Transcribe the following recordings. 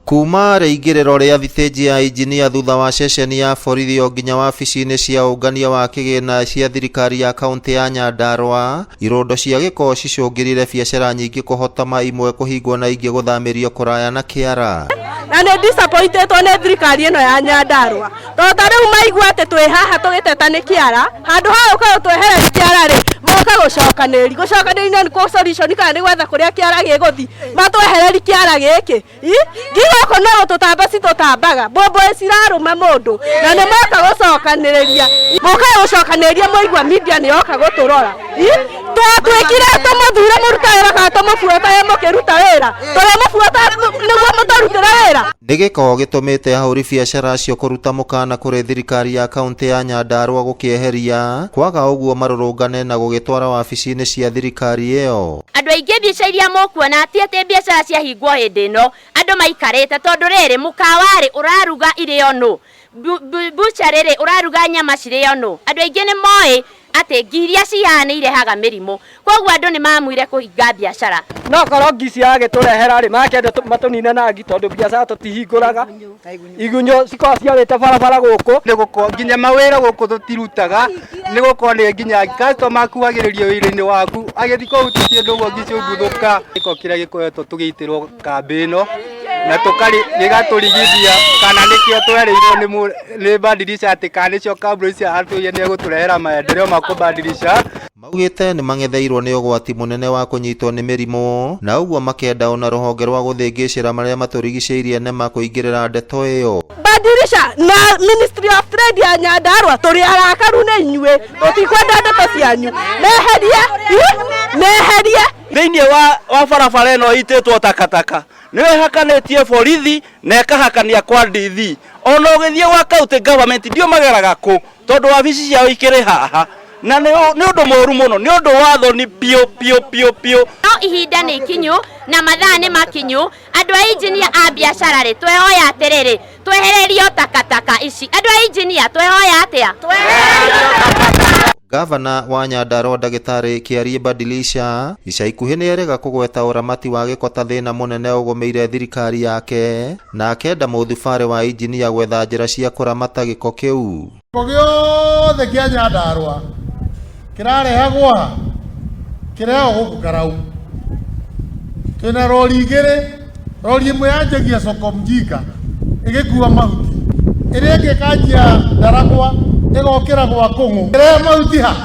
Kuma rĩingĩrĩro rĩa thitĩnji ya Injinia thutha wa ceceni ya borithi o nginya wabici-inĩ cia ũngania wa kĩgĩna cia thirikari ya kaunti ya Nyandarua, irũndo cia gĩko cicũngĩrĩirie biacara nyingĩ kũhotoma, imwe kũhingwo na ingĩ gũthamĩrio kũraya na kĩara. Na nĩ disappointetwo nĩ thirikari ĩno ya Nyandarua, tondũ ta rĩu maigua atĩ twĩ haha tũgĩteta nĩ kĩara, handũ ha gũka gũtwehereria kĩara rĩ, moka gũcokanĩrĩria. Gũcokanĩrĩria nĩ kũ solution kana nĩ gwetha kũrĩa kĩara gĩgũthiĩ? Matwehereri kĩara gĩkĩ. Ngi gũkũ no gũtũtamba citũtambaga, mbũmbũĩ cirarũma mũndũ, na nĩ moka gũcokanĩrĩria. Moka gũcokanĩrĩria, mwaigua media nĩ yoka gũtũrora. Twatuĩkire tũmũthure mũruta wĩra kana tũmũbuatage mũkĩruta wĩra? Tũrĩmũbuata nĩguo mũtũrutĩre wĩra? Nĩ gĩko gĩtũmĩte ahũri biacara acio kũruta mũkana kũrĩ thirikari ya kaunti ya Nyandarua gũkĩeheria, kwaga ũguo marũrũngane na gũgĩtwara wabici-inĩ cia thirikari ĩyo. Andũ aingĩ mbica iria mũkuona, ti atĩ biacara ciahingwo hĩndĩ ĩno andũ maikarĩte, tondũ rĩrĩ mũkawa rĩ ũraruga irĩo nũ, butchery rĩ ũraruga nyama cirĩo nũ. Andũ aingĩ nĩ moĩ atĩ ngi iria ci haha nĩ irehaga mĩrimũ, koguo andũ nĩ mamuire kũhinga biacara. No korwo ngi ciagĩtũrehera rĩ, makenda matũnine na ngi, tondũ biacara tũtihingũraga, igunyũ cikoragwo ciarĩte barabara gũkũ. Nĩ gũkorwo nginya mawĩra gũkũ tũtirutaga, nĩ gũkorwo nĩ nginya customer akuhagĩrĩria wĩra-inĩ waku, agĩthiĩ kũhutia kĩndũ ũguo ngi ciũguthũka. Gĩko kĩrĩa gĩkoretwo tũgĩitĩrwo kambĩ ĩno na tũkarĩ gĩgatũrigithia, kana nĩkĩo twerĩirwo nĩ Badilisha atĩ kana nĩcio kambuni icio atũire nĩ egũtũrehera maendeleo ma kũbadilisha. Maugĩte nĩ mang'etheirwo nĩ ũgwati mũnene wa kũnyitwo nĩ mĩrimũ, na ũguo makenda ona rũhonge rwa gũthĩngĩcĩra marĩa matũrigicĩirie NEMA kũingĩrĩra ndeto ĩyo. Badilisha na Ministry of Trade ya Nyandarua, tũrĩ arakaru nĩ inyuĩ, tũtikwenda ndeto cianyu. Meherie, meherie. Thĩinĩ wa barabara ĩno ĩitĩtwo takataka, nĩyo ĩhakanĩtie borithi na ĩkahakania kwa DV. Ona ũgĩthiĩ gwa county government ndio mageraga kũ, tondũ wabici ciao ikĩrĩ haha, na nĩ ũndũ mũru mũno, nĩ ũndũ wa thoni piũ piũ piũ piũ. No ihinda nĩ ikinyu na mathaa nĩ makinyu. Andũ a injinia a biacara rĩ, twehoya atĩrĩrĩ, twehererio takataka ici. Andũ a injinia, twehoya atĩa? Gavana wa Nyandarua Ndagĩtarĩ Kĩarie Badilisha ica ikuhĩ nĩ erĩga kũgweta ũramati wa gĩko ta thĩna mũnene ũgũmĩire thirikari yake, na akenda mũthubarĩ wa injinia gwetha njĩra cia kũramata gĩko kĩu. Gĩko gĩothe kĩa Nyandarua kĩrarehagwo ha kĩrehagwo gũkũ Karau. Twĩna rori igĩrĩ, rori ĩmwe yanjagia soko Mjinga ĩgĩkua mahuti, ĩrĩa ĩngĩ ĩkanjia Ndaragwa ĩgokĩra gwa Kũng'ũ, ĩrehe mahuti ha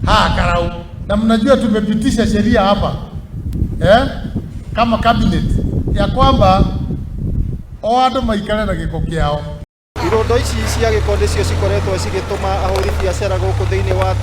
haha Karau. Na mnajua tumepitisha sheria hapa, kama cabinet, ya kwamba o andũ maikare na gĩko kĩao. Irondo ici cia gĩko nĩcio cikoretwo cigĩtũma ahũri biacara gũkũ thĩinĩ wa